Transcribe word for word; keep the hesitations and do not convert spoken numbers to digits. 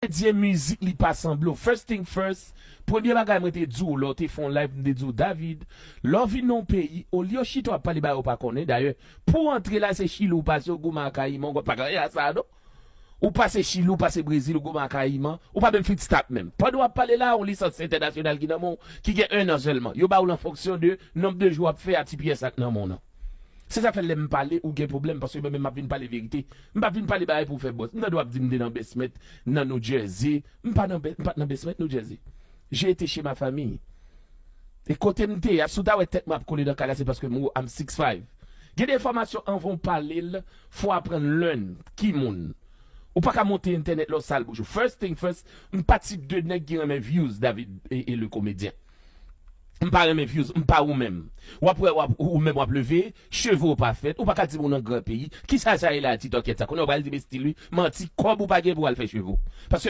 Komedyen mizik li pa sanble w. First thing first, premye bagay mwen te di w lè w te fè yon live, m te di w, David, lè w vin nan yon peyi, olye w chita w ap pale bagay ou pa konnen. Dayè, pou w antre la, se Chili ou pase, ou goumen ak Kayiman, ou pa ka a sa, non? Ou pase Chili, ou pase Brezil, ou goumen ak Kayiman, ou pa menm fit stop menm. Pandan w ap pale la, yon lisans entènasyonal ki nan men w, ki gen en an sèlman. Yo ba w l an fonksyon de nonb de jou w ap fè a T P S ak nan men w nan. Se sa k fè lè m pale, ou gen pwoblèm, paske mwen menm m ap vin pale verite. M pa vin pale bagay pou fè buzz. M tande w ap di m te nan basement nan New Jersey. M pa nan, ba- m pa t nan basement New Jersey. J'ai été chez ma famille. E kote m te ye a, si w ta wè tèt mwen ap kole nan kay la, se paske m wo, I'm six five. Gen de enfòmasyon anvan w pale l, fò w aprann learn ki moun. Ou pa ka monte entènèt lè w sal bouch ou. First thing first, m pa tip de nèg ki renmen views, David e, e le komedyen. M pa renmen views, m pa ou menm. W ap wè, w ap, ou menm w ap leve, cheve w pa fèt, ou pa ka di m ou nan gran peyi. Kisa sa ye la, TikTok sa? Kounye a w pral di m estil wi, manti, kòb ou pa gen pou w al fè cheve w. Paske